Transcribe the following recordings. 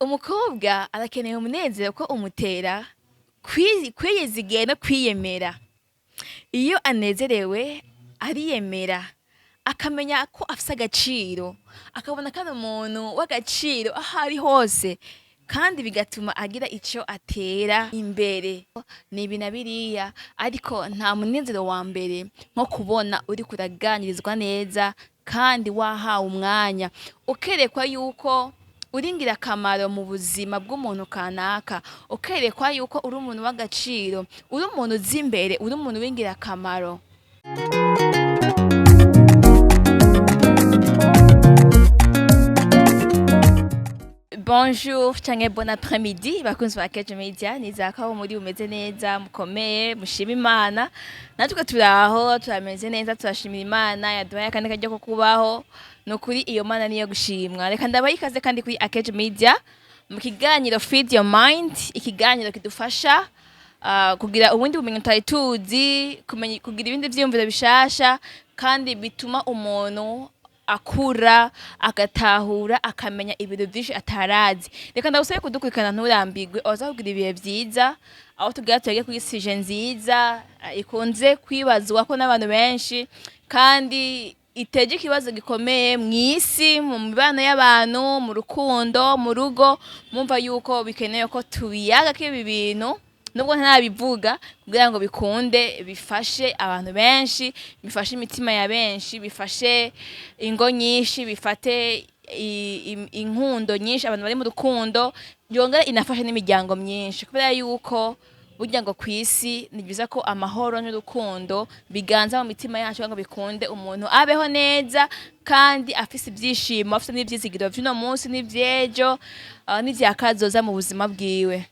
Umukobwa arakeneye umunezero ko umutera kwiyizigira no kwiyemera. Iyo anezerewe ariyemera, akamenya ko afise agaciro, akabona ko ari umuntu w'agaciro aho ari hose, kandi bigatuma agira ico atera imbere. Ni ibi na biriya, ariko nta munezero wa mbere nko kubona uriko uraganirizwa neza kandi wahawe umwanya, ukerekwa yuko uri ingirakamaro mu buzima bw'umuntu kanaka, ukerekwa yuko uri umuntu w'agaciro, uri umuntu uzi imbere, uri umuntu w'ingirakamaro. Bonjour canke bon après-midi bakunzi ba Kejo Media, nizera ko aho muri mumeze neza, mukomeye, mushima Imana. Natwe turaho, turameze neza, turashimira Imana yaduhaye akandi karyo ko kubaho. Nukuri iyo Mana niyo gushimwa. Reka ndabaha ikaze kandi kuri Akejo Media mu kiganiro Feed Your Mind, ikiganiro kidufasha kugira ubundi bumenyi tutari tuzi, kumenya, kugira ibindi vyiyumviro bishasha kandi bituma umuntu akura, agatahura, akamenya ibintu vyinshi atarazi. Reka ndagusabe kudukurikirana nturambirwe, waza kugira ibihe vyiza aho tugira tuyage kuri sujet nziza ikunze kwibazwako n'abantu benshi kandi iteje ikibazo gikomeye mw'isi, mu mibano y'abantu, mu rukundo, mu rugo. Mumva yuko bikenewe ko tubiyagako ibi bintu nubwo ntarabivuga, kugira ngo bikunde bifashe abantu benshi, bifashe imitima ya benshi, bifashe ingo nyinshi, bifate inkundo nyinshi, abantu bari mu rukundo, yongere inafashe n'imiryango myinshi, kubera yuko burya ngo kw'isi ni byiza ko amahoro n'urukundo biganza mu mitima yacu kugira ngo bikunde umuntu abeho neza kandi afise ivyishimo, afise n'ivyizigiro vy'uno munsi n'ivy'ejo, n'ivya kazoza mu buzima bwiwe.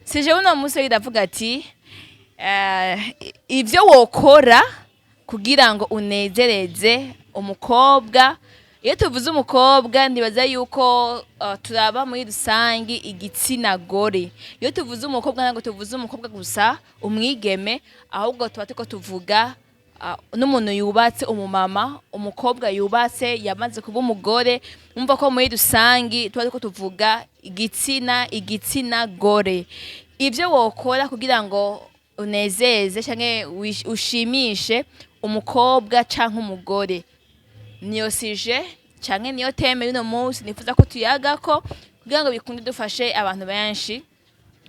Sujet uno munsi iravuga ati ivyo wokora kugira ngo unezereze umukobwa. Iyo tuvuze umukobwa ndibaza yuko turaba muri rusangi igitsina gore. Iyo tuvuze umukobwa ntabwo tuvuze umukobwa gusa umwigeme, ahubwo tuba turiko tuvuga n'umuntu yubatse, umumama, umukobwa yubatse yamaze kuba umugore. Umva ko muri rusangi tuba turiko tuvuga igitsina gore. Ivyo wokora kugira ngo unezeze canke ushimishe umukobwa canke umugore, niyo sujet canke niyo thème y'uno munsi nifuza ko tuyagako kugira ngo bikunde dufashe abantu benshi,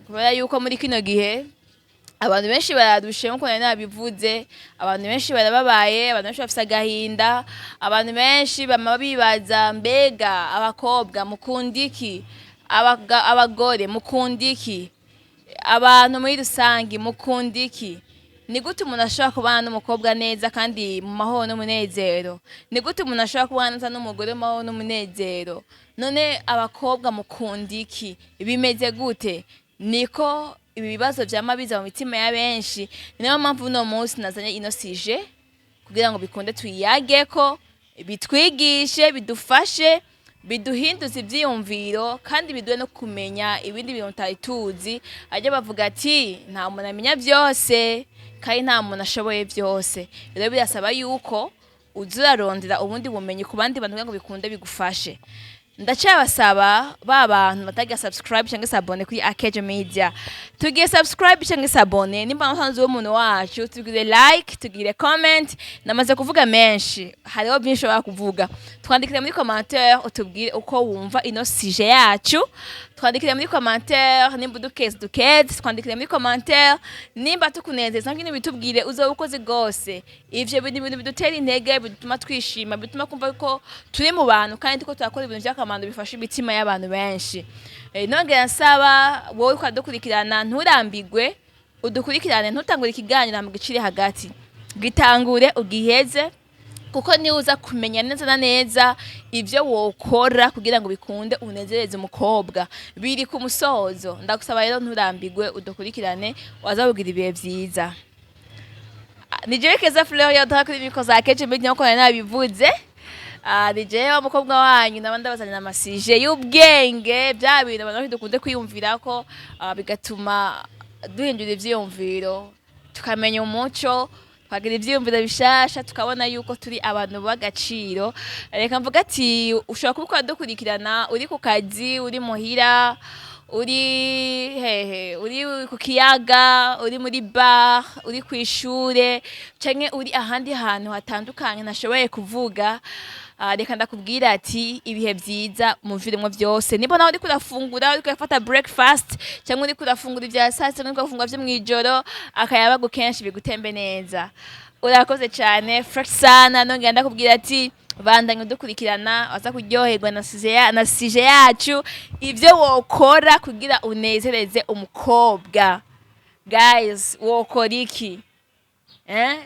kubera yuko muri kino gihe abantu benshi bararushe nkuko nari nabivuze, abantu benshi barababaye, abantu benshi bafise agahinda, abantu benshi bama bibaza mbega abakobwa mukunda iki, abagore mukunda iki, abantu muri rusangi mukunda iki. Ni gute umuntu ashobora kubana n'umukobwa neza kandi mu mahoro n'umunezero? Ni gute umuntu ashobora kubana neza n'umugore mu mahoro n'umunezero? None abakobwa mukunda iki? Bimeze gute? Niko ibi bibazo vyama biza mu mitima ya benshi. Niyo mpamvu uno munsi nazanye ino sujet kugira ngo bikunde tuyageko, bitwigishe, bidufashe, biduhinduze ivyiyumviro kandi biduhe no kumenya ibindi bintu tutari tuzi. Harya bavuga ati nta muntu amenya vyose kandi nta muntu ashoboye vyose. Rero birasaba yuko uza urarondera ubundi bumenyi ku bandi bantu kugira ngo bikunde bigufashe. Ndacabasaba ba bantu batagira subscribe canke s'abonner kuri Akejo Media, tugire subscribe canke s'abonner nimba usanzwe uri umuntu wacu, tugire like, tugire comment. Namaze kuvuga menshi, hariho byinshi ushobora kuvuga. Twandikire muri commentaire utubwire uko wumva ino sujet yacu. Twandikire muri commentaire nimba udukeze dukeze, twandikire muri commentaire nimba tukunezeza cyangwa bitubwire uzoba ukoze gose. Ivyo bintu ibintu bidutera intege, bituma twishima, bituma kumva ko turi mu bantu kandi tuko turakora ibintu by'akamaro bifasha imitima y'abantu benshi. Nongera nsaba wowe ukadukurikirana nturambigwe, udukurikirane, ntutangure ikiganiro mu gicire hagati, gitangure ugiheze, kuko niwe uza kumenya neza na neza ivyo wokora kugira ngo bikunde unezereze umukobwa. Biri ku musozo. Ndagusaba rero nturambigwe, udukurikirane, waza kugira ibihe vyiza. Ni jewe Keza Fleur yaduha kuri micro za Keje Media nkuko nari nabivuze. Ni jewe umukobwa wanyu naba ndabazanira ama sujets y'ubwenge, bya bintu abantu benshi dukunze kwiyumvirako, bigatuma duhindura ivyiyumviro, tukamenya umuco. Twagira ivyiyumviro bishasha, tukabona yuko turi abantu b'agaciro. Reka mvuga ati ushobora kuba uriko dukurikirana uri ku kazi, uri muhira, uri hehe, uri ku kiyaga, uri muri bar, uri kw'ishure, canke uri ahandi hantu hatandukanye ntashoboye kuvuga. Reka ndakubwira ati ibihe vyiza muviremwo vyose. Niba nawe uriko urafungura, uriko urafata breakfast, cyangwa uriko urafungura ivya sasa, cyangwa uriko urafungura vyo mw'ijoro, akayabagu kenshi bigutembe neza. Urakoze cyane, fresh sana. Nongera ndakubwira ati bandanye udukurikirana, waza kuryoherwa na sujet yacu, ivyo wokora kugira unezereze umukobwa. Guys, wokora iki?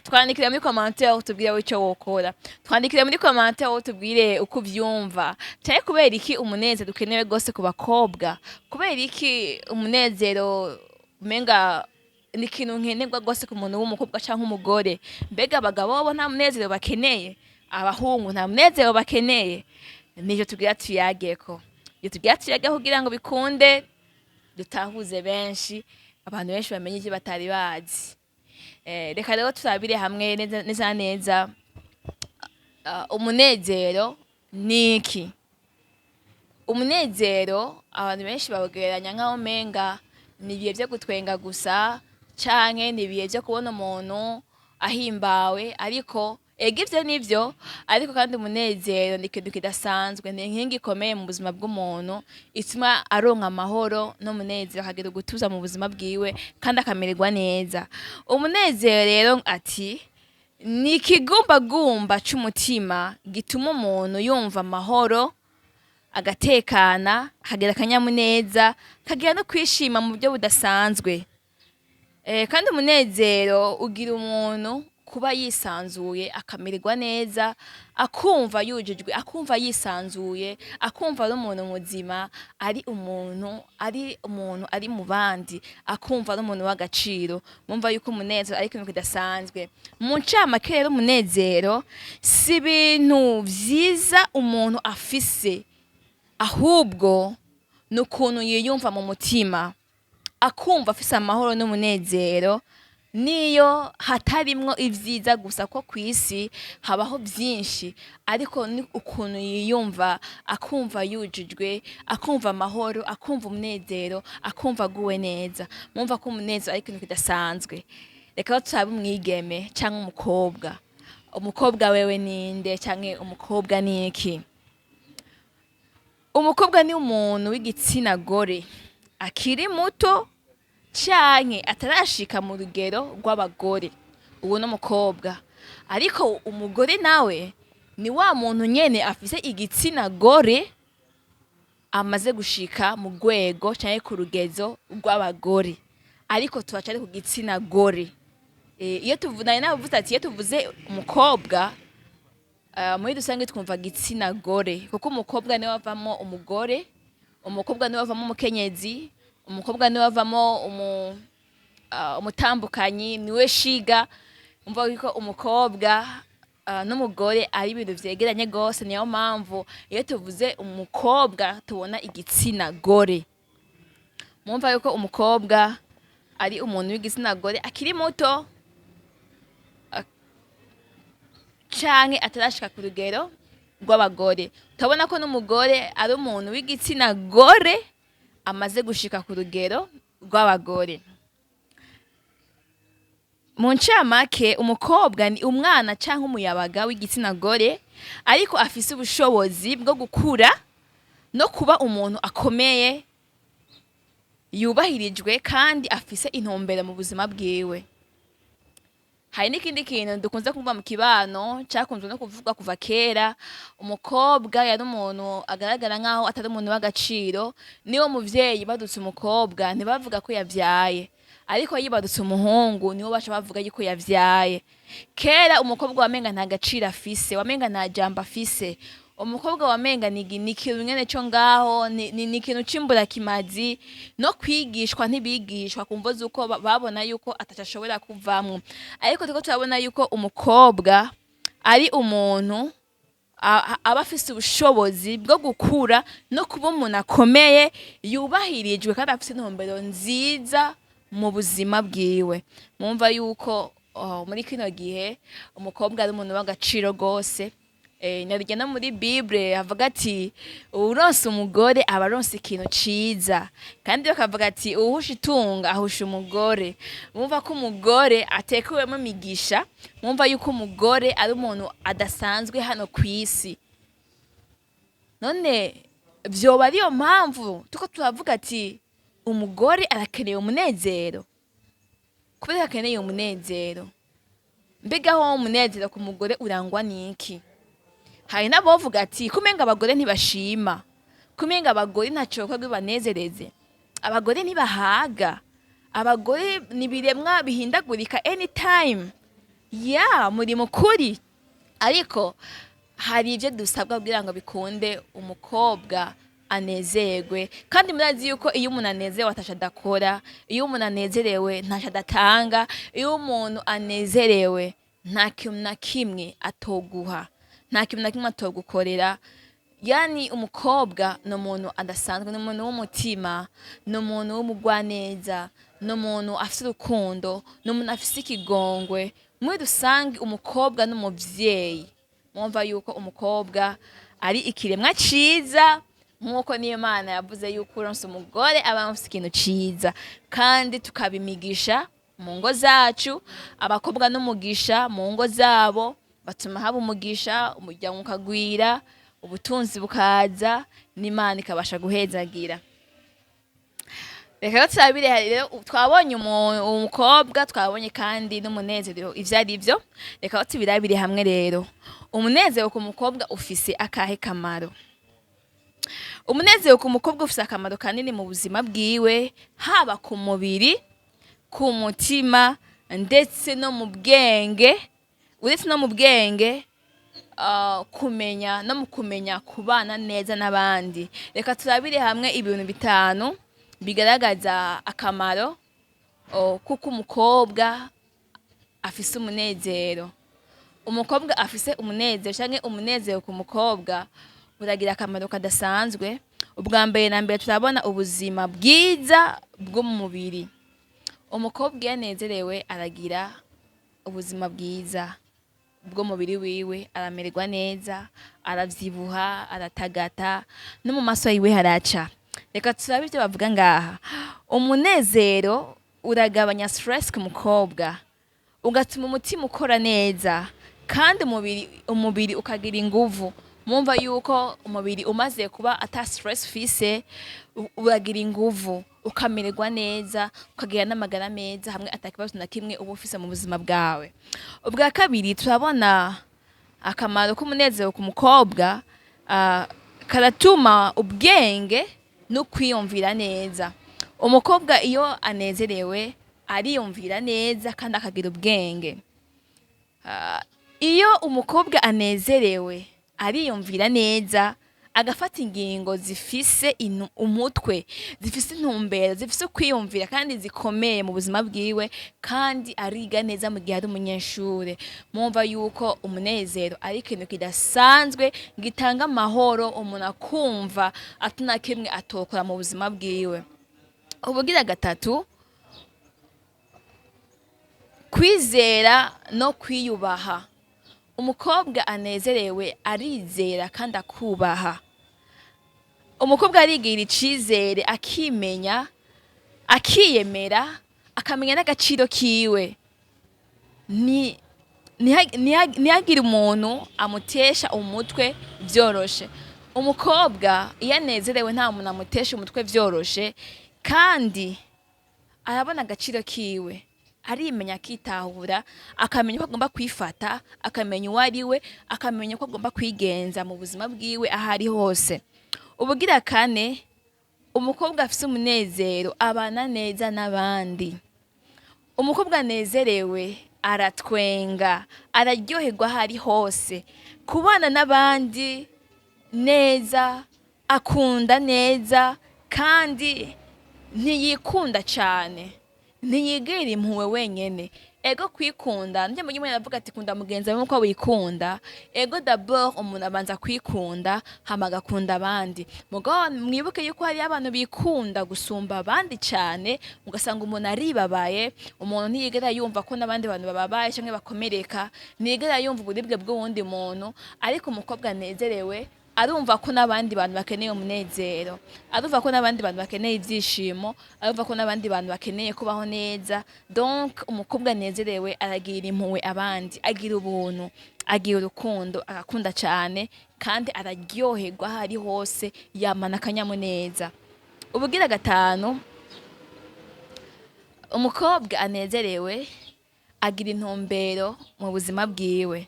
Twandikire muri commentaire utubwire icyo wokora. Twandikire muri commentaire utubwire uko uvyumva. Cyane kubera iki umunezero ukenewe gose ku bakobwa? Kubera iki umunezero umenga ni ikintu nkenerwa gose ku muntu w'umukobwa canke umugore? Mbega abagabo bo nta munezero bakeneye? Abahungu nta munezero bakeneye? Nivyo tubwira tuyageko. Ivyo tubwira tuyageko kugira ngo bikunde dutahuze benshi, abantu benshi bamenye ivyo batari bazi. Reka rero turabire hamwe neza neza neza, umunezero ni iki? Umunezero abantu benshi bawugereranya nk'aho umenga ni ibihe vyo gutwenga gusa, canke ni ibihe vyo kubona umuntu ahimbawe. Ariko ega ivyo nivyo, ariko kandi umunezero ni ikintu kidasanzwe, ni inkingi ikomeye mu buzima bw'umuntu, ituma aronka amahoro n'umunezero, akagira ugutuza mu buzima bwiwe kandi akamererwa neza. Umunezero rero ati ni ikigumbagumba c'umutima gituma umuntu yumva amahoro, agatekana, akagira akanyamuneza, akagira no kwishima mu buryo budasanzwe. Kandi umunezero ugira umuntu kuba yisanzuye, akamererwa neza, akumva yujujwe, akumva yisanzuye, akumva ari umuntu muzima, ari umuntu ari mu bandi, akumva ari umuntu w'agaciro. Mumva yuko umunezero ari ikintu kidasanzwe. Mu ncamake rero, umunezero si ibintu vyiza umuntu afise, ahubwo ni ukuntu yiyumva mu mutima, akumva afise amahoro n'umunezero niyo hatarimwo ivyiza gusa, ko kw'isi habaho vyinshi, ariko ni ukuntu yiyumva, akumva yujujwe, akumva amahoro, akumva umunezero, akumva aguwe neza. Mumva ko umunezero ari ikintu kidasanzwe. Reka rero turabe umwigeme canke umukobwa. Umukobwa wewe ninde, canke umukobwa niki? Umukobwa ni umuntu w'igitsina gore akiri muto canke atarashika mu rugero rw'abagore. Uwo n'umukobwa. Ariko umugore nawe ni wa muntu nyene afise igitsina gore, amaze gushika mu rwego canke ku rugezo rw'abagore, ariko turacari ku gitsina gore. Iyo tuvuze, nari navuze ati iyo tuvuze umukobwa, muri rusange twumva gitsina gore, kuko umukobwa niwe avamo umugore, umukobwa niwe avamo umukenyezi, umukobwa niwe avamo umutambukanyi, niwe shiga. Umva yuko umukobwa n'umugore ari ibintu vyegeranye gose. Niyo mpamvu iyo tuvuze umukobwa tubona igitsina gore. Mumva yuko umukobwa ari umuntu w'igitsina gore akiri muto canke atarashika ku rugero rw'abagore. Turabona ko n'umugore ari umuntu w'igitsina gore amaze gushika ku rugero rw'abagore. Mu ncamake, umukobwa ni umwana canke umuyabaga w'igitsina gore, ariko afise ubushobozi bwo gukura no kuba umuntu akomeye, yubahirijwe kandi afise intumbero mu buzima bwiwe. Hari n'ikindi kintu dukunze kumva mu kibano, cakunzwe no kuvugwa kuva kera: umukobwa yari umuntu agaragara nk'aho atari umuntu w'agaciro. Niwo muvyeyi badutse umukobwa ntibavuga ko yavyaye, ariko yibarutse umuhungu niwo baca bavuga yuko yavyaye. Kera umukobwa wamenga nta gaciro afise, wamenga nta jambo afise. Umukobwa wamenga ni ikintu nyene co ngaho, ni ikintu c'imburakimazi, no kwigishwa ntibigishwa ku mvo z'uko babona yuko ataco ashobora kuvamwo. Ariko turiko turabona yuko umukobwa ari umuntu aba afise ubushobozi bwo gukura no kuba umuntu akomeye, yubahirijwe kandi afise intumbero nziza mu buzima bwiwe. Mumva yuko muri kino gihe umukobwa ari umuntu w'agaciro gose. Narya no muri Bible havuga ati uwuronse umugore aba aronse ikintu ciza, kandi bakavuga ati uwuhusha itunga ahusha umugore. Mwumva ko umugore atekewemo imigisha, mwumva yuko umugore ari umuntu adasanzwe hano kw'isi. None vyoba ariyo mpamvu tuko turavuga ati umugore arakeneye umunezero? Kubera akeneye umunezero, mbega ho umunezero ku mugore urangwa n'iki? Hari n'abovuga ati kumenga abagore ntibashima, kumenga abagore ntaco bakora ngo bibanezereze, abagore ntibahaga, abagore ni ibiremwa bihindagurika anytime. Ya muri mukuri, ariko hari ibyo dusabwa kugira ngo bikunde umukobwa anezerwe. Kandi murazi yuko iyo umuntu anezerewe ataco adakora, iyo umuntu anezerewe ntaco adatanga, iyo umuntu anezerewe nta kintu na kimwe atoguha, nta kintu na kimwe atogukorera. Yani umukobwa ni umuntu adasanzwe, ni umuntu w'umutima, ni umuntu w'umugwaneza, ni umuntu afise urukundo, ni umuntu afise ikigongwe. Muri rusange umukobwa n'umuvyeyi. Mwumva yuko umukobwa ari ikiremwa ciza, nk'uko n'Imana yavuze yuko uronse umugore aba afise ikintu ciza, kandi tukabimigisha mu ngo zacu. Abakobwa n'umugisha mu ngo zabo, batuma haba umugisha, umuryango ukagwira, ubutunzi bukaza, n'Imana ikabasha guhezagira. Reka rero turabire rero, twabonye umukobwa, twabonye kandi n'umunezero ivyo ari vyo. Reka rero tubirabire hamwe. Rero umunezero ku mukobwa ufise akahe kamaro? Umunezero ku mukobwa ufise akamaro kanini mu buzima bwiwe, haba ku mubiri, ku mutima, ndetse no mu bwenge. Uretse no mu bwenge, kumenya no mu kumenya kubana neza n'abandi. Reka turabire hamwe ibintu bitanu bigaragaza akamaro kuko umukobwa afise umunezero. Umukobwa afise umunezero canke umunezero ku mukobwa uragira akamaro kadasanzwe. Ubwa mbere na mbere turabona ubuzima bwiza bwo mu mubiri. Umukobwa iyo anezerewe aragira ubuzima bwiza bw'umubiri wiwe, aramererwa neza, aravyibuha, aratagata, no mu maso yiwe haraca. Reka turabe ivyo bavuga ngaha. Umunezero uragabanya stress ku mukobwa, ugatuma umutima ukora neza, kandi umubiri ukagira inguvu. Mumva yuko umubiri umaze kuba ata stress ufise, uragira inguvu, ukamererwa neza, ukagira n'amagara meza, hamwe atakibazo na kimwe uba ufise mu buzima bwawe. Ubwa kabiri turabona akamaro k'umunezero ku mukobwa, karatuma ubwenge no kwiyumvira neza. Umukobwa iyo anezerewe ariyumvira neza kandi akagira ubwenge. Iyo umukobwa anezerewe ariyumvira neza, agafata ingingo zifise umutwe, zifise intumbero, zifise ukwiyumvira kandi zikomeye mu buzima bwiwe, kandi ariga neza mu gihe ari umunyeshure. Mwumva yuko umunezero ari ikintu kidasanzwe gitanga amahoro, umuntu akumva atana kimwe atokora mu buzima bwiwe. Ubugira gatatu, kwizera no kwiyubaha. Umukobwa anezerewe arizera kandi akubaha. Umukobwa arigira icizere, akimenya, akiyemera, akamenya n'agaciro kiwe. Ni ntihagire umuntu amutesha umutwe vyoroshe. Umukobwa iyo anezerewe nta muntu amutesha umutwe vyoroshe, kandi arabona agaciro kiwe, arimenya, akitahura, akamenya uko agomba kwifata, akamenya uwo ari we, akamenya uko agomba kwigenza mu buzima bwiwe aho ari hose. Ubugira kane, umukobwa afise umunezero abana neza n'abandi. Umukobwa anezerewe aratwenga, araryoherwa aho ari hose, kubana n'abandi neza, akunda neza, kandi ntiyikunda cane, ntiyigirira impuhwe wenyene. Ego, kwikunda njye mu gihe aravuga ati: "Kunda mugenzi wawe nkuko wikunda." Ego, d'abord umuntu abanza kwikunda, hama agakunda abandi. Mugabo mwibuke yuko hariyo abantu bikunda gusumba abandi cyane, ugasanga umuntu aribabaye, umuntu ntiyigera yumva ko n'abandi bantu bababaye canke bakomereka, ntiyigera yumva uburibwe bw'uwundi muntu. Ariko umukobwa anezerewe arumva ko n'abandi bantu bakeneye umunezero, arumva ko n'abandi bantu bakeneye ibyishimo, arumva ko n'abandi bantu bakeneye kubaho neza. Donc umukobwa anezerewe aragira impuhwe abandi, agira ubuntu, agira urukundo, agakunda cyane kandi araryoherwa aho ari hose, yamana akanyamuneza. Ubugira gatanu, umukobwa anezerewe agira intumbero mu buzima bwiwe,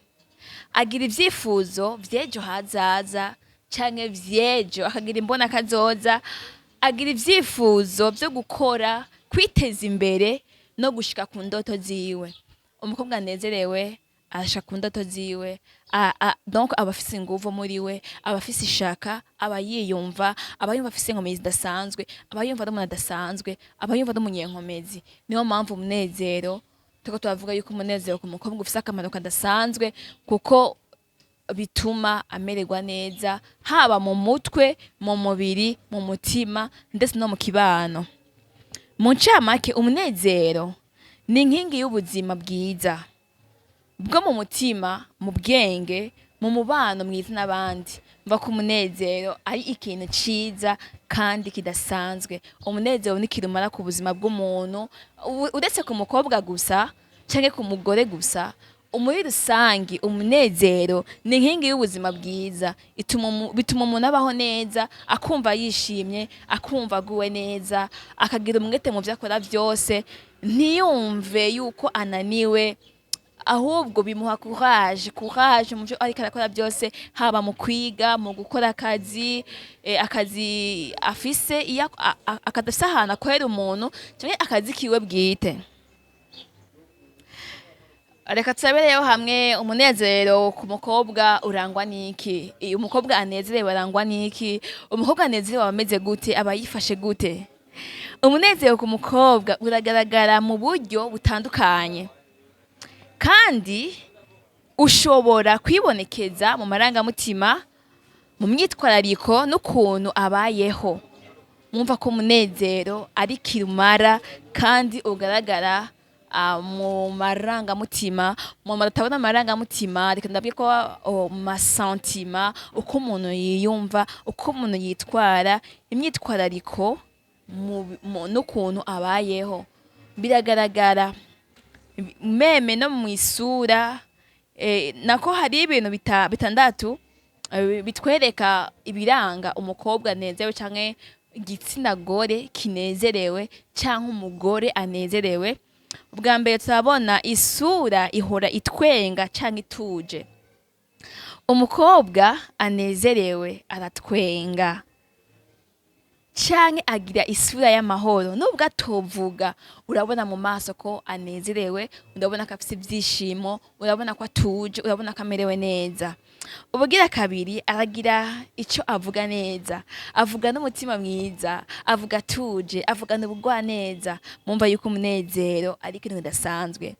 agira ivyifuzo vy'ejo hazaza canke vy'ejo, akagira imbona kazoza, agira ivyifuzo vyo gukora, kwiteza imbere no gushika ku ndoto ziwe. Umukobwa anezerewe arashika ku ndoto ziwe, donc aba afise inguvu muri we, aba afise ishaka, aba yiyumva, aba yumva afise inkomezi zidasanzwe, aba yumva ari umuntu adasanzwe, aba yumva ari umunyenkomezi. Niyo mpamvu umunezero, turiko turavuga yuko umunezero ku mukobwa ufise akamaro kadasanzwe, kuko bituma amererwa neza haba mu mutwe, mu mubiri, mu mutima, ndetse no mu kibano. Mu ncamake, umunezero ni inkingi y'ubuzima bwiza bwo mu mutima, mu bwenge, mu mubano mwiza n'abandi. Mva ko umunezero ari ikintu ciza kandi kidasanzwe. Umunezero ni kirumara ku buzima bw'umuntu, uretse ku mukobwa gusa canke ku mugore gusa. Muri rusangi, umunezero ni inkingi y'ubuzima bwiza, bituma umuntu abaho neza, akumva yishimye, akumva aguwe neza, akagira umwete mu vyo akora vyose, ntiyumve yuko ananiwe, ahubwo bimuha courage mu byo ariko arakora byose, haba mu kwiga, mu gukora akazi, akazi afise, iyo akazi afise ahantu akorera umuntu canke akazi kiwe bwite. Reka turabereyo hamwe, umunezero ku mukobwa urangwa n'iki? Umukobwa anezerewe arangwa n'iki? Umukobwa anezerewe aba ameze gute? Aba yifashe gute? Umunezero ku mukobwa uragaragara mu buryo butandukanye kandi ushobora kwibonekeza mu marangamutima, mu myitwarariko n'ukuntu abayeho. Mwumva ko umunezero ari kirumara kandi ugaragara mu marangamutima. Mu batabona amarangamutima, reka ndabwiye ko mu ma sentiments, uko umuntu yiyumva, uko umuntu yitwara, imyitwarariko n'ukuntu abayeho biragaragara même no mu isura. Nako hari ibintu bitandatu bitwereka ibiranga umukobwa anezerewe canke igitsina gore kinezerewe canke umugore anezerewe. Ubwa mbere, turabona isura ihora itwenga canke ituje. Umukobwa anezerewe aratwenga canke agira isura y'amahoro. Nubwo atovuga, urabona mu maso ko anezerewe, urabona ko afise ivyishimo, urabona ko atuje, urabona ko amerewe neza. Ubugira kabiri, aragira ico avuga neza, avuga n'umutima mwiza, avuga atuje, avugana ubugwaneza. Mumva yuko umunezero ari ikintu kidasanzwe.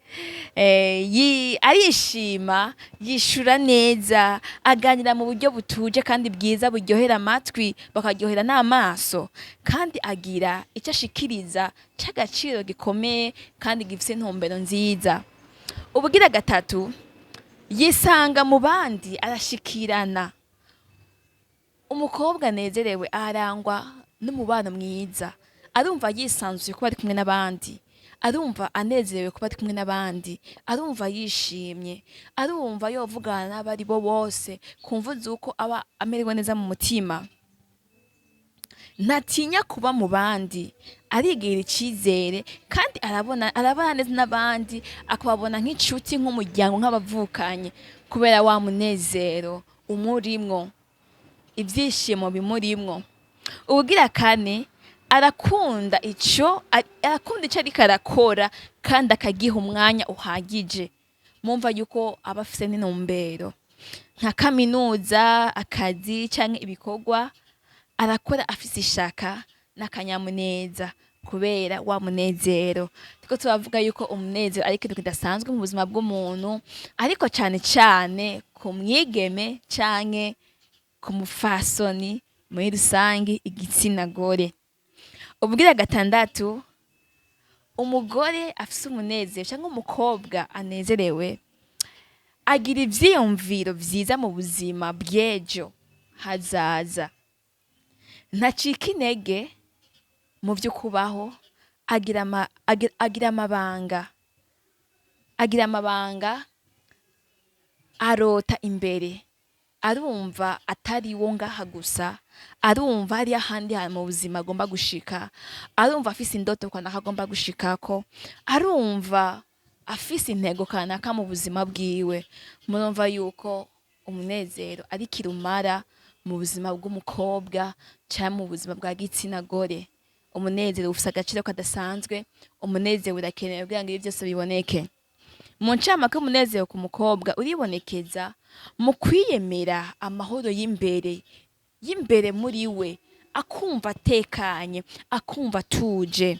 Arishima, yishura neza, aganira mu buryo butuje kandi bwiza, buryohera amatwi, bakaryohera n'amaso, kandi agira icyo ashikiriza c'agaciro gikomeye kandi gifise intumbero nziza. Ubugira gatatu, yisanga mu bandi, arashikirana. Umukobwa anezerewe arangwa n'umubano mwiza, arumva yisanzuye kuba ari kumwe n'abandi, arumva anezerewe kuba ari kumwe n'abandi, arumva yishimye, arumva yovugana n'abari bo bose ku mvu z'uko aba amerewe neza mu mutima. Ntatinya kuba mu bandi, arigirira icizere kandi arabana neza n'abandi, akababona nk'inshuti, nk'umuryango, nk'abavukanye, kubera wa munezero umurimwo, ibyishimo bimurimwo. Ubugira kane, arakunda ico ariko arakora kandi akagiha umwanya uhagije. Mumva yuko aba afise n'intumbero, nka kaminuza, akazi canke ibikorwa arakora afise ishaka n'akanyamuneza. Kubera wa munezero. Turiko turavuga yuko umunezero ari ikintu kidasanzwe mu buzima bw'umuntu, ariko cane cane ku mwigeme canke ku mufasoni muri rusangi, igitsina gore. Ubwira gatandatu, umugore afise umunezero canke umukobwa anezerewe agira ivyiyumviro vyiza mu buzima bw'ejo hazaza, ntacika intege mu vyo kubaho, agira amabanga, arota imbere, arumva atari wo ngaha gusa, arumva hariyo ahandi hantu mu buzima agomba gushika, arumva afise indoto kanaka agomba gushikako, arumva afise intego kanaka mu buzima bwiwe. Murumva yuko umunezero ari kirumara mu buzima bw'umukobwa canke mu buzima bwa gitsina gore. Umunezero ufise agaciro kadasanzwe, umunezero urakenewe kugira ngo ibi vyose biboneke. Mu ncamake, umunezero ku mukobwa uribonekeza mu kwiyemera, amahoro y'imbere muri we, akumva atekanye, akumva atuje,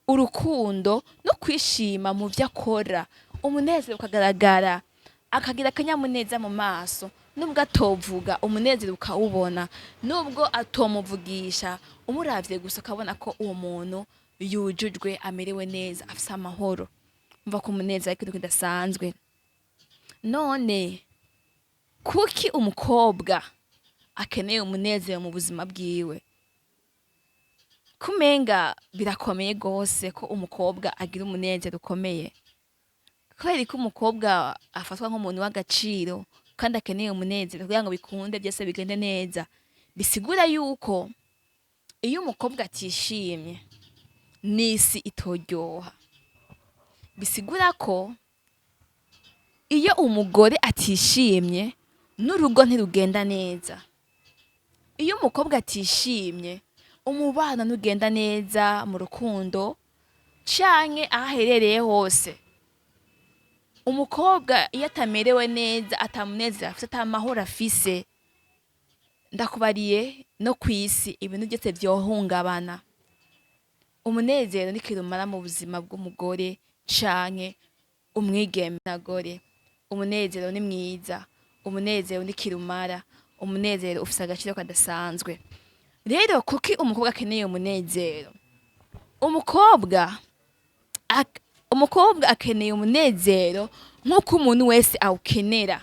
urukundo no kwishima mu vyo akora. Umunezero ukagaragara, akagira akanyamuneza mu maso, nubwo atovuga, umunezero ukawubona, nubwo atomuvugisha, umuravye gusa ukabona ko uwo muntu yujujwe, amerewe neza, afise amahoro. Umva ko umunezero ari ikintu kidasanzwe. None kuki umukobwa akeneye umunezero mu buzima bwiwe? Kumenga birakomeye gose ko umukobwa agira umunezero ukomeye. Kubera ko umukobwa afatwa nk'umuntu w'agaciro kandi akeneye umunezero kugira ngo bikunde byose bigende neza. Bisigura yuko iyo umukobwa atishimye, n'isi itoryoha. Bisigura ko iyo umugore atishimye, n'urugo ntirugenda neza. Iyo umukobwa atishimye, umubano ntugenda neza mu rukundo canke aho aherereye hose. Umukobwa iyo atamerewe neza, atamunezero afise, ata mahoro afise, ndakubariye, no kw'isi ibintu vyose vyohungabana. Umunezero ni kirumara mu buzima bw'umugore canke umwigeme nagore. Umunezero ni mwiza, umunezero ni kirumara, umunezero ufise agaciro kadasanzwe. Rero kuki umukobwa akeneye umunezero? Umukobwa akeneye umunezero nk'uko umuntu wese awukenera,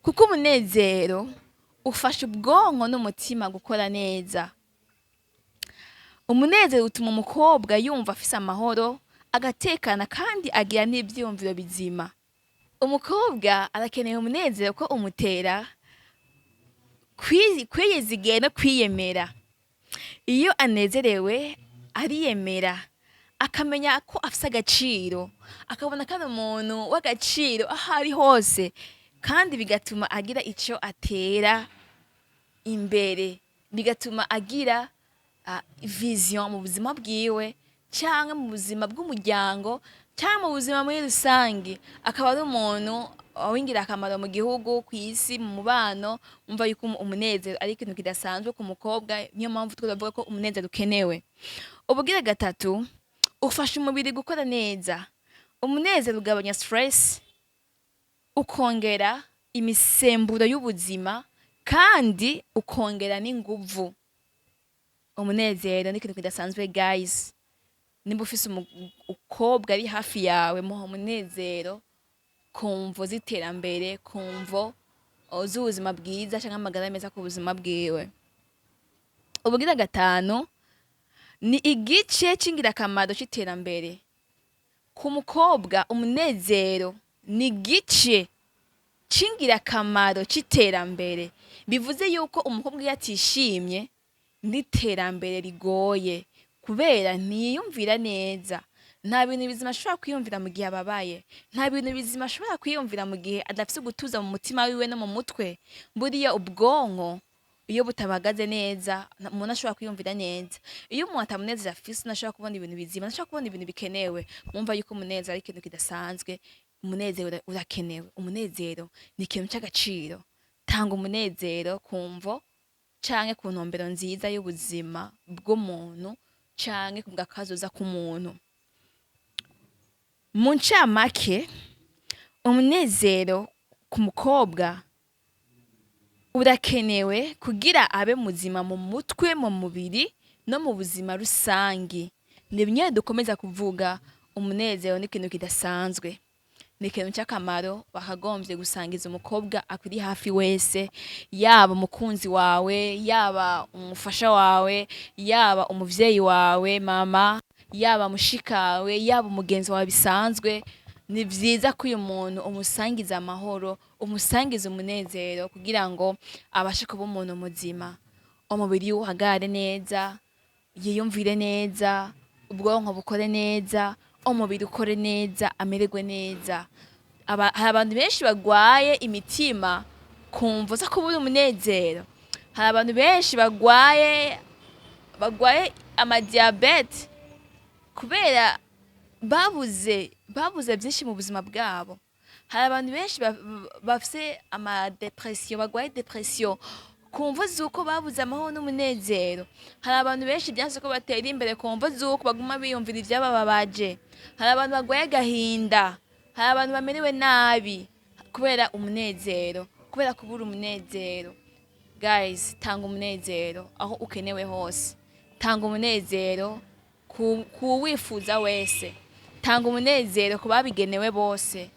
kuko umunezero ufasha ubwonko n'umutima gukora neza. Umunezero utuma umukobwa yumva afise amahoro, agatekana, kandi agira n'ivyiyumviro bizima. Umukobwa arakeneye umunezero ko umutera kwiyizigira no kwiyemera. Iyo anezerewe, ariyemera, akamenya ko afise agaciro, akabona ko ari umuntu w'agaciro aho ari hose, kandi bigatuma agira ico atera imbere, bigatuma agira vision mu buzima bwiwe canke mu buzima bw'umuryango canke mu buzima muri rusange, akaba ari umuntu w'ingirakamaro mu gihugu, kw'isi, mu mubano. Umva yuko umunezero ari ikintu kidasanzwe ku mukobwa. Niyo mpamvu twavuga ko umunezero ukenewe. Ubugira gatatu, ufasha umubiri gukora neza. Umunezero ugabanya stress, ukongera imisemburo y'ubuzima, kandi ukongera n'inguvu. Umunezero ni ikintu kidasanzwe, guys. Nimba ufise umukobwa ari hafi yawe, muha umunezero ku mvo z'iterambere, ku mvo z'ubuzima bwiza canke amagara meza ku buzima bwiwe. Ubugira gatanu, ni igice c'ingirakamaro c'iterambere ku mukobwa. Umunezero ni igice c'ingirakamaro c'iterambere. Bivuze yuko umukobwa iyo atishimye, n'iterambere rigoye, kubera ntiyiyumvira neza. Nta bintu bizima ashobora kwiyumvira mu gihe ababaye, nta bintu bizima ashobora kwiyumvira mu gihe adafise ugutuza mu mutima wiwe no mu mutwe. Buriya ubwonko iyo butabagaze neza, umuntu ashobora kwiyumvira neza. Iyo umuntu atamunezero afise, ntashobora kubona ibintu bizima, ntashobora kubona ibintu bikenewe. Mwumva yuko umunezero ari ikintu kidasanzwe. Umunezero urakenewe, umunezero ni ikintu c'agaciro. Tanga umunezero ku mvo canke ku ntumbero nziza y'ubuzima bw'umuntu. Canke ku bw'akazoza k'umuntu. Mu ncamake, umunezero ku mukobwa urakenewe kugira abe muzima mu mutwe, mu mubiri no mu buzima rusangi. Ni bimwe dukomeza kuvuga: umunezero ni ikintu kidasanzwe, ni ikintu cy'akamaro bakagombye gusangiza umukobwa akuri hafi wese, yaba umukunzi wawe, yaba umufasha wawe, yaba umuvyeyi wawe mama, yaba mushikawe, yaba umugenzi wawe bisanzwe. Ni vyiza ko uyu muntu umusangiza amahoro, umusangiza umunezero, kugira ngo abashe kuba umuntu muzima, umubiri we uhagarare neza, yiyumvire neza, ubwonko bukore neza, umubiri ukore neza, amererwe neza. Hari abantu benshi bagwaye imitima kumva zo kubura umunezero. Hari abantu benshi bagwaye amadiyabete kubera babuze byinshi mu buzima bwabo. Hari abantu benshi bafise amadepression, bagwaye depression ku mvo z'uko babuze amahoro n'umunezero. Hari abantu benshi byanse ko batera imbere ku mvo z'uko baguma biyumvira ibyabababaje. Hari abantu bagwaye agahinda, hari abantu bamerewe nabi kubera umunezero, kubera kubura umunezero. Guys, tanga umunezero aho ukenewe hose, tanga umunezero ku wifuza wese, tanga umunezero ku babigenewe bose.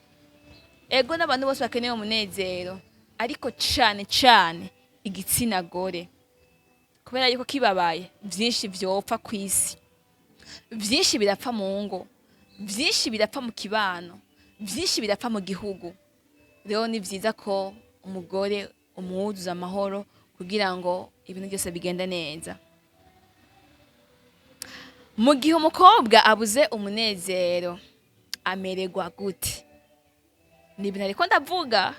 Ego, n'abantu bose bakeneye umunezero, ariko cane cane igitsina gore, kubera yuko kibabaye vyinshi vyopfa kw'isi, vyinshi birapfa mu ngo, vyinshi birapfa mu kibano, vyinshi birapfa mu gihugu. Rero ni vyiza ko umugore umwuzuza amahoro kugira ngo ibintu byose bigende neza. Mu gihe umukobwa abuze umunezero amererwa gute? Ni ibintu ariko ndavuga.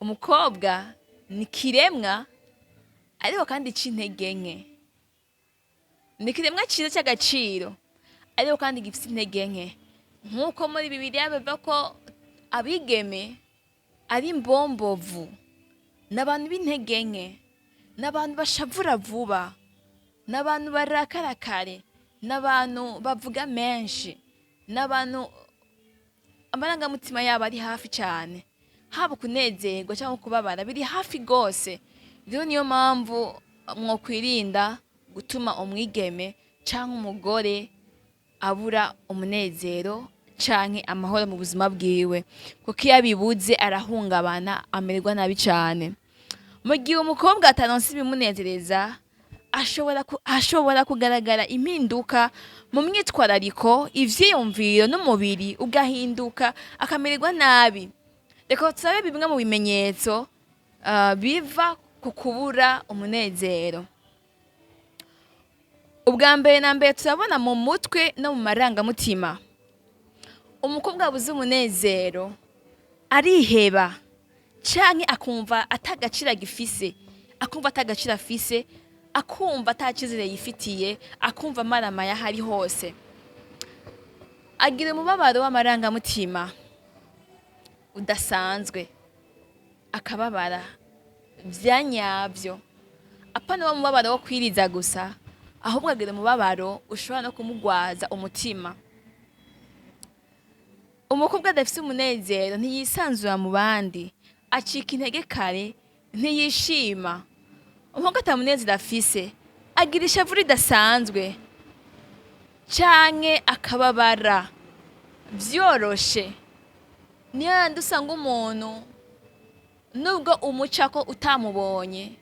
Umukobwa ni kiremwa ariko kandi c'intege nke. Ni ikiremwa ciza cy'agaciro ariko kandi gifite intege nke, nk'uko muri Bibiliya bivuga ko abigeme ari imbombovu. Ni abantu b'intege nke, ni abantu bashavura vuba, ni abantu barakara kare, ni abantu bavuga menshi, ni abantu amarangamutima yabo ari hafi cyane, haba kunezerwa cyangwa kubabara biri hafi rwose. Rero niyo mpamvu mwokwirinda gutuma umwigeme cyangwa umugore abura umunezero canke amahoro mu buzima bwiwe, kuko iyo abibuze arahungabana, amererwa nabi cyane. Mu gihe umukobwa ataronse ibimunezereza, ashobora kugaragara impinduka mu myitwarariko, ivyiyumviro n'umubiri ugahinduka, akamererwa nabi. Reka turabe bimwe mu bimenyetso biva ku kubura umunezero. Ubwa mbere na mbere, turabona mu mutwe no mu marangamutima. Umukobwa abuze umunezero ariheba canke akumva atagaciro agifise, akumva atagaciro afise, akumva atacizere yifitiye, akumva amaramaye aho ari hose. Agira umubabaro w'amarangamutima udasanzwe, akababara vya nyavyo, apana wa mubabaro wo kwiriza gusa, ahubwo agira umubabaro ushobora no kumugwaza umutima. Umukobwa adafise umunezero ntiyisanzura mu bandi, acika intege kare, ntiyishima. Umukobwa atamunezero afise agira ishavu ridasanzwe canke akababara vyoroshe. Niyo yandi usanga umuntu nubwo umucako utamubonye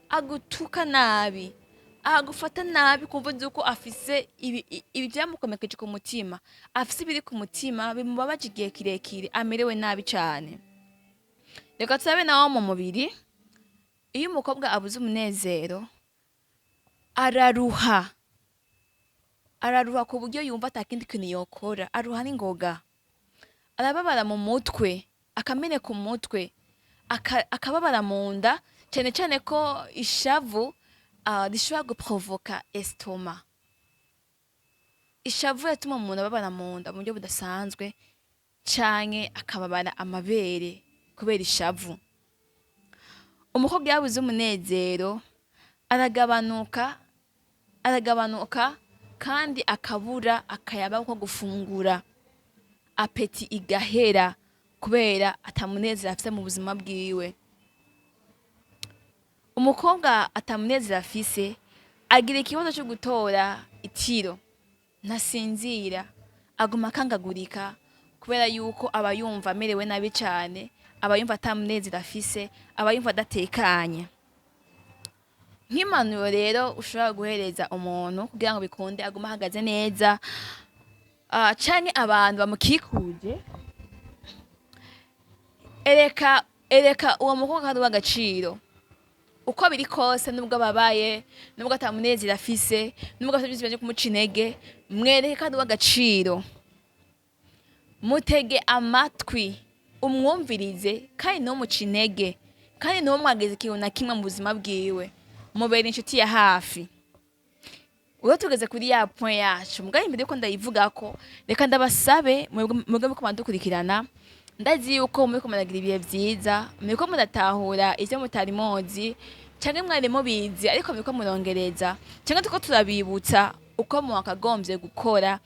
agutuka nabi, agufata nabi, kumva yuko afise ibi vyamukomekeje ku mutima, afise ibiri ku mutima bimubabaje igihe kirekire, amerewe nabi cane. Reka turabe nawo mu mubiri. Iyo umukobwa abuze umunezero araruha, araruha ku buryo yumva atakindi kintu yokora, aruha n'ingoga. Arababara mu mutwe, akameneka umutwe, akababara mu nda, cyane cyane ko ishavu rishobora guprovoka estomac. Ishavu yatuma umuntu ababara mu nda mu buryo budasanzwe, canke akababara amabere kubera ishavu. Umukobwa yabuze umunezero aragabanuka, aragabanuka. Kandi akabura akayaba ko gufungura, appétit igahera kubera atamunezero afise mu buzima bwiwe. Umukobwa atamunezero afise agira ikibazo co gutora itiro, ntasinzira, aguma akangagurika kubera yuko aba yumva amerewe nabi cane, aba yumva atamunezero afise, aba yumva adatekanye. Nk'impanuro rero ushobora guhereza umuntu kugira ngo bikunde agume ahagaze neza, canke abantu bamukikuje: ereka uwo mukobwa ko ari uw'agaciro uko biri kose, nubwo ababaye, nubwo atamunezero afise, nubwo afise vyinshi vyo kumuca intege. Mwereke ko ari uw'agaciro, mutege amatwi, umwumvirize, kandi ntumuce intege, kandi ntumwageze ikintu na kimwe mu buzima bwiwe. Mubere inshuti ya hafi. Ubwo tugeze kuri ya point yacu, mugabo imbere yuko ndayivugako, reka ndabasabe mwebwe muriko muradukurikirana. Ndazi yuko muriko muragira ibihe vyiza, muriko muratahura ivyo mutari muzi canke mwari mubizi ariko muriko murongereza, canke turiko turabibutsa uko mwakagombye gukora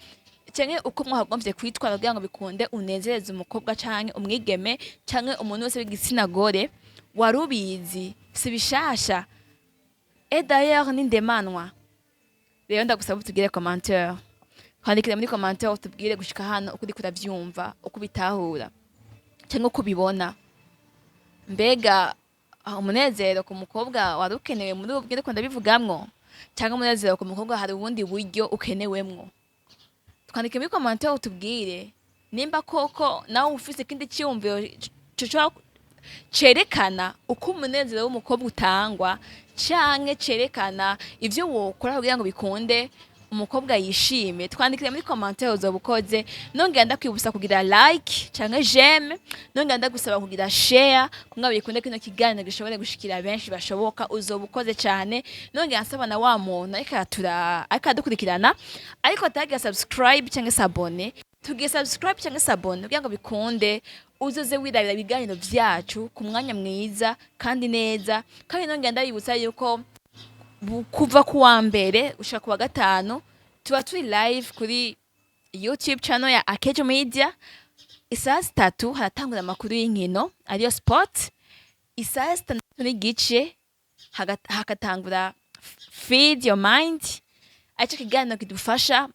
canke uko mwakagombye kwitwara kugira ngo bikunde unezereze umukobwa canke umwigeme canke umuntu wese w'igitsina gore. Wari ubizi, si bishasha, et d'ailleurs ni ndemanwa. Rero ndagusaba utugire commentaire, kwandikira muri commentaire utubwire gushika hano uko uriko uravyumva, uko ubitahura canke uko ubibona. Mbega umunezero ku mukobwa wari ukenewe muri ubu buryo ndiko ndabivugamwo, canke umunezero ku mukobwa hari ubundi buryo ukenewemwo? Twandike muri commentaire utubwire nimba koko nawe ufise ikindi ciyumviro cerekana uko umunezero w'umukobwa utangwa, canke cerekana ivyo wokora kugira ngo bikunde umukobwa yishime. Twandikire muri commentaire, uzoba ukoze. Nongera ndakwibutsa kugira like canke j'aime, nongera ndagusaba kugira share kugira bikunde kino kiganiro gishobore gushikira benshi bashoboka. Uzoba ukoze cane. Nongera nsaba na wa muntu ariko aratura, ariko aradukurikirana ariko atagira subscribe canke s'abonner, tugiye subscribe canke s'abonner kugira ngo bikunde uzoze wirabira ibiganiro vyacu ku mwanya mwiza kandi neza. Kandi nongera ndabibutsa yuko kuva ku wa mbere gushika ku wa gatanu tuba turi live kuri YouTube channel ya Akejo Media. Isaha 3 haratangura amakuru y'inkino, ariyo sport. Isaha 6:30 hakatangura Feed Your Mind, aricyo kiganiro kidufasha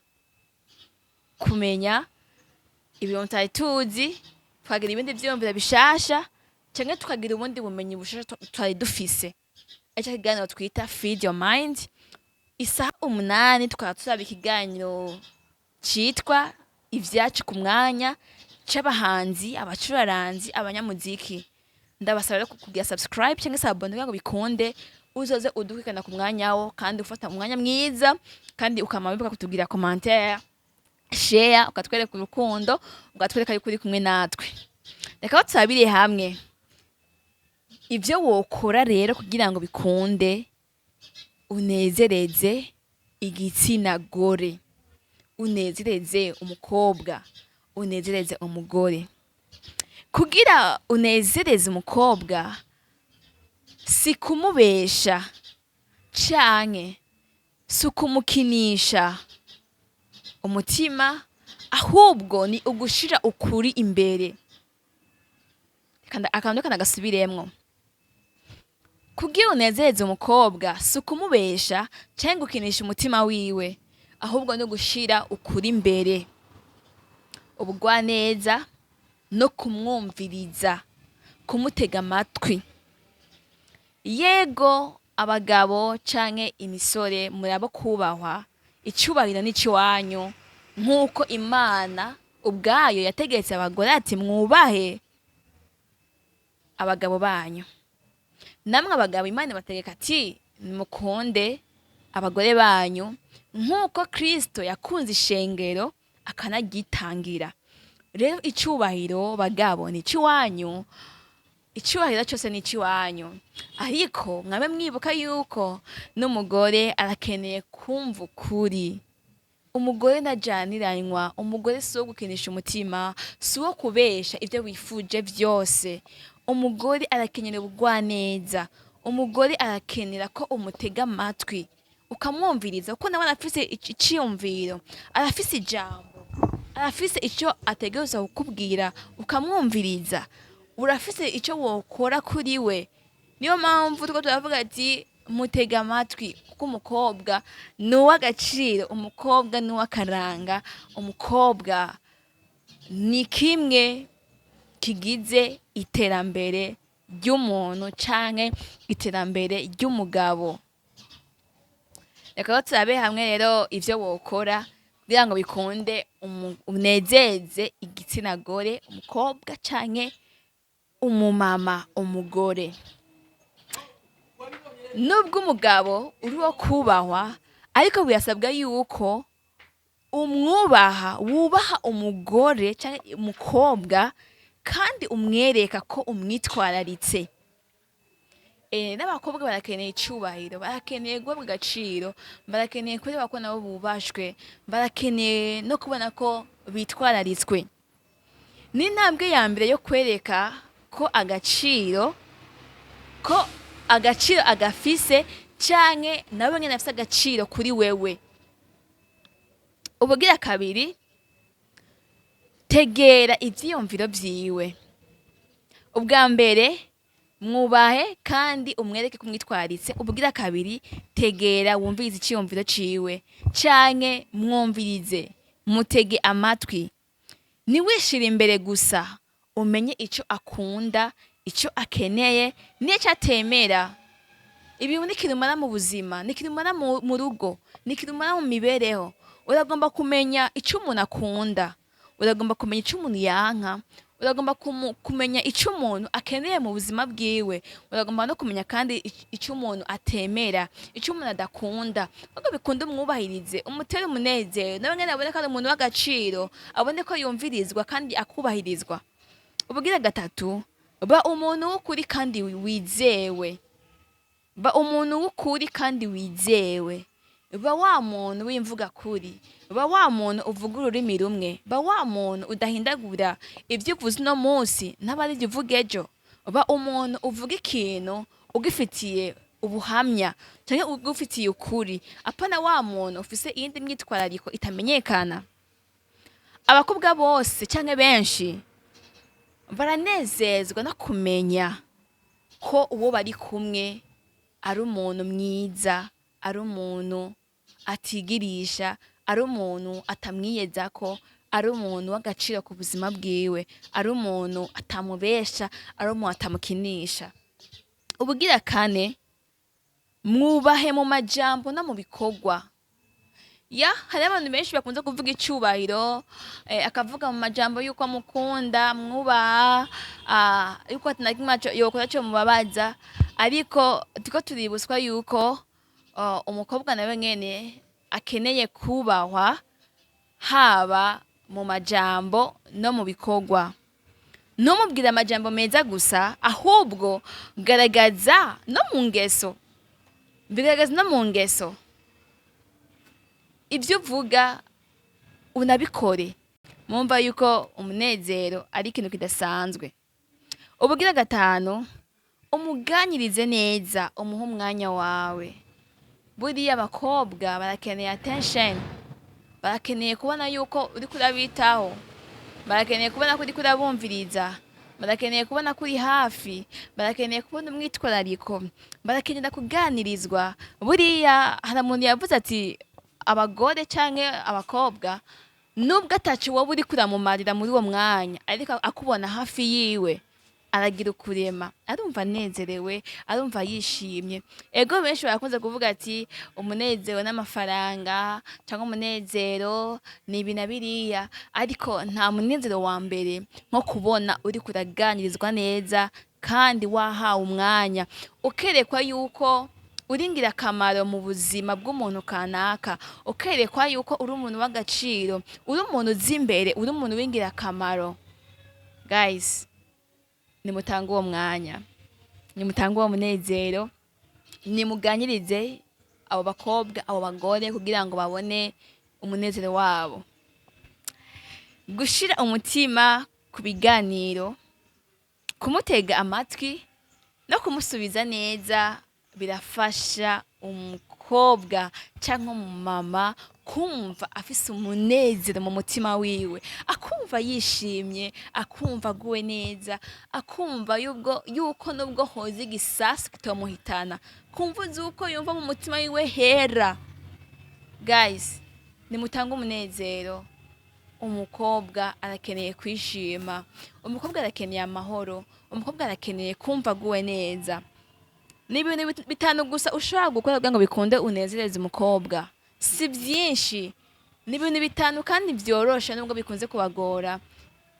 kumenya ibintu tutari tuzi, tukagira ibindi vyiyumviro bishasha canke tukagira ubundi bumenyi bushasha tutari dufise, aricyo kiganiro twita Feed Your Mind. Isaha 8 tukaba turaba ikiganiro citwa Ivyacu ku Mwanya, c'abahanzi, abacuraranzi, abanyamuziki. Ndabasaba rero kugira subscribe cyangwa s'abonner kugira ngo bikunde uzoze udukurikirana ku mwanya wo, kandi ufata umwanya mwiza, kandi ukama wibuka kutubwira commentaire, share, ukatwereka urukundo, ukatwereka yuko uri kumwe natwe. Reka turabire hamwe ivyo wokora rero kugira ngo bikunde unezereze igitsina gore, unezereze umukobwa, unezereze umugore. Kugira unezereze umukobwa si kumubesha canke si ukumukinisha umutima, ahubwo ni ugushira ukuri imbere. Akantu reka nagasubiremwo: kugira unezereze umukobwa si ukumubesha canke gukinisha umutima wiwe, ahubwo ni ugushira ukuri imbere, ubugwaneza no kumwumviriza, kumutega amatwi. Yego, abagabo canke imisore murabo kubahwa, icubahiro n'iciwanyu, nk'uko Imana ubwayo yategetse abagore ati: "Mwubahe abagabo banyu." Namwe abagabo, Imana ibategeka ati: "Nimukunde abagore banyu nk'uko Kristo yakunze ishengero akanaryitangira." Rero icubahiro, bagabo, ni iciwanyu, icubahiro cyose ni iciwanyu. Ariko mwabe mwibuka yuko n'umugore arakeneye kumva ukuri. Umugore ntajaniranywa, umugore si uwo gukinisha umutima, si uwo kubesha ibyo wifuje byose. Umugore arakenera ubugwaneza, umugore arakenera ko umutega amatwi. Ukamwumviriza, kuko nawe arafise iciyumviro, arafise ijambo, arafise icyo ategerezwa kukubwira, ukamwumviriza. Urafise icyo wokora kuri we. Niyo mpamvu turiko turavuga ati mutega amatwi, kuko umukobwa ni uw'agaciro, umukobwa ni uw'akaranga, umukobwa ni kimwe kigize iterambere ry'umuntu canke iterambere ry'umugabo. Reka rero turabe hamwe rero ivyo wokora kugira ngo bikunde unezeze igitsina gore, umukobwa canke umumama, umugore. Nubwo umugabo uri uwo kubahwa, ariko birasabwa yuko umwubaha, wubaha umugore canke umukobwa, kandi umwereka ko umwitwararitse. N'abakobwa barakeneye icubahiro, barakeneye guhabwa agaciro, barakeneye kureba ko nabo bubashwe, barakeneye no kubona ko bitwararitswe. Ni intambwe ya mbere yo kwereka ko agaciro agafise, canke nawe nyene afise agaciro kuri wewe. Ubugira kabiri, tegera ivyiyumviro vyiwe. Ubwa mbere, mwubahe kandi umwereke ko umwitwaritse. Ubugira kabiri, tegera wumvirize iciyumviro ciwe, canke mwumvirize, mutege amatwi. Ntiwishire imbere gusa, umenye ico akunda, ico akeneye n'ico atemera. Ibi ni ikintu umara mu buzima, ni ikintu umara mu rugo, ni ikintu umara mu mibereho. Uragomba kumenya ico umuntu akunda, uragomba kumenya ico umuntu yanka, uragomba kumenya ico umuntu akeneye mu buzima bwiwe, uragomba no kumenya kandi ico umuntu atemera, ico umuntu adakunda. Ahubwo bikunde umwubahirize, umutere umunezero, nawe nyene abone ko ari umuntu w'agaciro, abone ko yumvirizwa kandi akubahirizwa. Ubugira gatatu, ba umuntu w'ukuri kandi wizewe. Ba umuntu w'ukuri kandi wizewe. Ba wa muntu w'imvuga kuri, ba wa muntu uvuga ururimi rumwe, ba wa muntu udahindagura ivyo uvuze uno munsi ntaba arivyo uvuga ejo. Ba umuntu uvuga ikintu ugifitiye ubuhamya canke ugufitiye ukuri, apana wa muntu ufise iyindi myitwarariko itamenyekana. Abakobwa bose canke benshi baranezezwa no kumenya ko uwo bari kumwe ari umuntu mwiza, ari umuntu atigirisha, ari umuntu atamwiyezako, ari umuntu w'agaciro ku buzima bwiwe, ari umuntu atamubesha, ari umuntu atamukinisha. Ubugira kane, mwubahe mu majambo no mu bikorwa. Ya, hari abantu benshi bakunze kuvuga icubahiro, akavuga mu majambo yuko amukunda, mwubaha, yuko ata kimwe yokora co mubabaza, ariko turiko tuributswa yuko umukobwa nawe nyene akeneye kubahwa, haba mu majambo no mu bikorwa. Ntumubwire amajambo meza gusa, ahubwo garagaza no mu ngeso, bigaragaza no mu ngeso. Ibyo uvuga unabikore. Mumva yuko umunezero ari ikintu kidasanzwe. Ubugira gatanu, umuganirize neza, umuhe umwanya wawe. Buriya abakobwa barakeneye attention, barakeneye kubona yuko uriko urabitaho, barakeneye kubona ko uriko urabumviriza, barakeneye kubona ko uri hafi, barakeneye kubona umwitwarariko, barakenera kuganirizwa. Buriya hari umuntu yavuze ati abagore canke abakobwa, nubwo ataco wowe uriko uramumarira muri uwo mwanya, ariko akubona hafi yiwe aragira ukurema, arumva anezerewe, arumva yishimye. Ego, benshi barakunze kuvuga ati umunezero n'amafaranga, canke umunezero ni ibi na biriya, ariko nta munezero wa mbere nko kubona uriko uraganirizwa neza kandi wahawe umwanya, ukerekwa yuko uri ingirakamaro mu buzima bw'umuntu kanaka, ukerekwa yuko uri umuntu w'agaciro, uri umuntu uzi imbere, uri umuntu w'ingirakamaro. Guys, nimutange uwo mwanya, nimutange uwo munezero, nimuganirize abo bakobwa, abo bagore, kugira ngo babone umunezero wabo. Gushira umutima ku biganiro, kumutega amatwi no kumusubiza neza birafasha. Umukobwa cyangwa umumama kumva afise umunezero mu mutima wiwe, akumva yishimye, akumva aguwe neza, akumva yubwo yuko nubwo hoza igisasu kitomuhitana, kumva uzi uko yumva mu mutima wiwe hera. Guys, nimutange umunezero. Umukobwa arakeneye kwishima, umukobwa arakeneye amahoro, umukobwa arakeneye kumva aguwe neza. Ni ibintu bitanu gusa ushobora gukora kugira ngo bikunde unezereze umukobwa. Si byinshi, ni ibintu bitanu kandi byoroshe nubwo bikunze kubagora.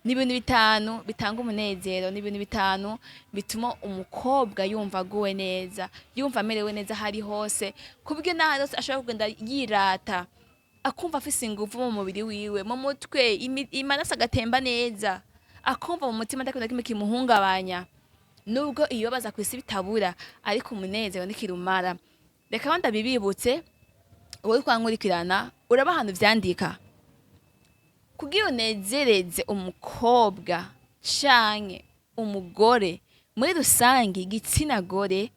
Ni ibintu bitanu bitanga umunezero, ni ibintu bitanu bituma umukobwa yumva aguwe neza, yumva amerewe neza aho ari hose, ku buryo n'aho ari hose ashobora kugenda yirata, akumva afise ingufu mu mubiri wiwe, mu mutwe, amaraso agatemba neza, akumva mu mutima atakintu na kimwe kimuhungabanya. Nubwo ibibabaza ku isi bitabura, ariko umunezero nikirumara. Reka wenda bibibutse, wowe twankurikirana, uraba ahantu vyandika kugira unezereze umukobwa canke umugore muri rusange, igitsina gore.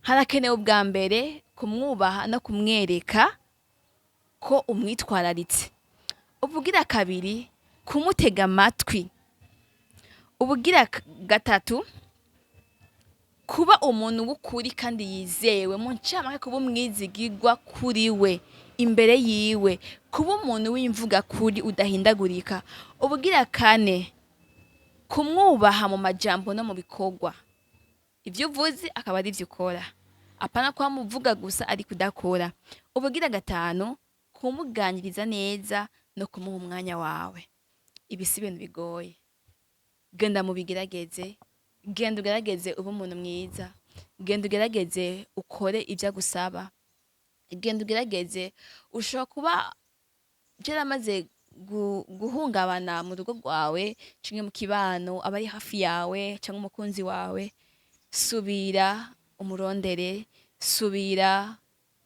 Harakenewe ubwa mbere kumwubaha no kumwereka ko umwitwararitse. Ubugira kabiri, kumutega amatwi. Ubugira gatatu, kuba umuntu w'ukuri kandi yizewe, mu ncamake kuba umwizigirwa kuri we, imbere yiwe, kuba umuntu w'imvuga kuri udahindagurika. Ubugira kane, kumwubaha mu majambo no mu bikorwa. Ibyo uvuze akaba ari byo ukora, apana kuba muvuga gusa ariko udakora. Ubugira gatanu, kumuganiriza neza no kumuha umwanya wawe. Ibi si ibintu bigoye, genda mubigerageze. Genda ugerageze ube umuntu mwiza, genda ugerageze ukore ibyo agusaba, genda ugerageze. Ushobora kuba byaramaze guhungabana mu rugo rwawe canke mu kibano, abari hafi yawe canke umukunzi wawe. Subira umurondere, subira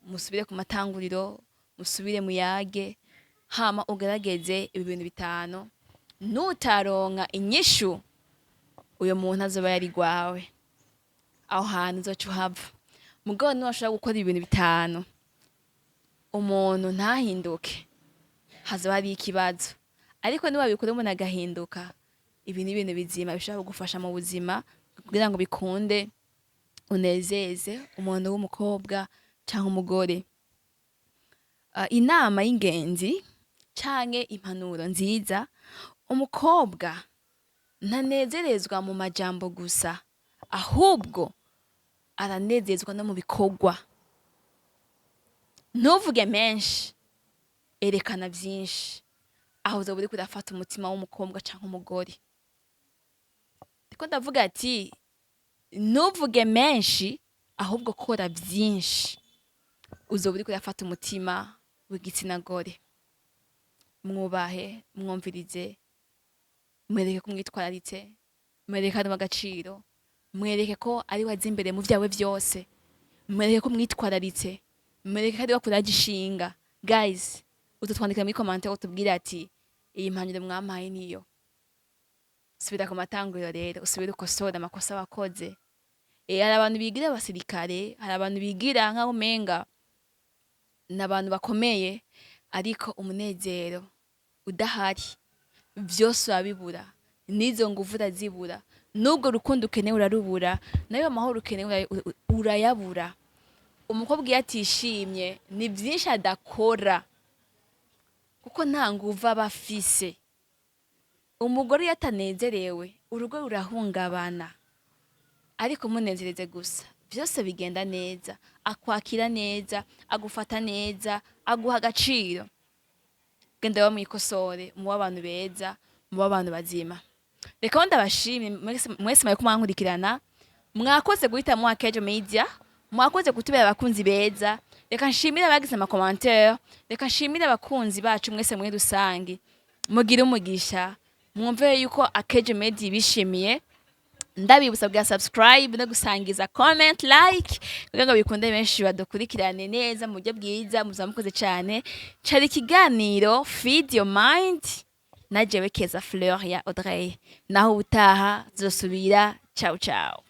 musubire ku matanguriro, musubire muyage, hama ugerageze ibi bintu bitanu. Nutaronka inyishu, uyo muntu azoba yari gwawe, aho hantu uzoca uhava. Mugabo niwashobora gukora ibintu bitanu, umuntu ntahinduke, hazoba hari ikibazo. Ariko niwabikora umuntu agahinduka, ibi ni ibintu bizima bishobora kugufasha mu buzima kugira ngo bikunde unezeze umuntu w'umukobwa canke umugore. Inama y'ingenzi canke impanuro nziza: umukobwa ntanezerezwa mu majambo gusa, ahubwo aranezezwa no mu bikorwa. Ntuvuge menshi, erekana vyinshi. Aho uzoba uriko urafata umutima w'umukobwa canke umugore. Ndiko ndavuga ati ntuvuge menshi, ahubwo kora vyinshi, uzoba uriko urafata umutima w'igitsina gore. Mwubahe, mwumvirize, mwereke ko umwitwararitse, mwereke ko ari uw'agaciro, mwereke ko ari we aza imbere mu vyawe vyose, mwereke ko umwitwararitse, mwereke ko ari we akuraje ishinga. Guys, uzotwandikira muri commentaire utubwire ati iyi mpanuro mwampaye niyo. Subira ku matanguriro rero, usubire ukosore amakosa wakoze. Hari abantu bigira abasirikare, hari abantu bigira nk'aho umenga ni abantu bakomeye, ariko umunezero udahari vyose urabibura, n'izo nguvu urazibura, n'ubwo rukundo ukeneye urarubura, nayo amahoro ukeneye urayabura. Umukobwa iyo atishimye ni vyinshi adakora, kuko nta nguvu aba afise. Umugore iyo atanezerewe, urugo rurahungabana. Ariko munezereze gusa, vyose bigenda neza, akwakira neza, agufata neza, aguha agaciro. Genda bamwikosore, mube abantu beza, mube abantu bazima. Reka ndabashimye mwese, mwese mwariko mwankurikirana. Mwakoze guhitamwo Akejo Media, mwakoze kutubera abakunzi beza. Reka nshimire abagize ama commentaire, reka nshimire abakunzi bacu mwese muri rusange. Mugire umugisha, mwumve yuko Akejo Media bishimiye. Ndabibutsa bwa subscribe no gusangiza, comment, like, kugira ngo bikunde benshi badukurikirane neza mu buryo bwiza. Muzaba mukoze cyane. Cari ikiganiro Feed Your Mind na jewe Keza Fleur ya Audrey. Naho ubutaha, tuzosubira. Ciao ciao.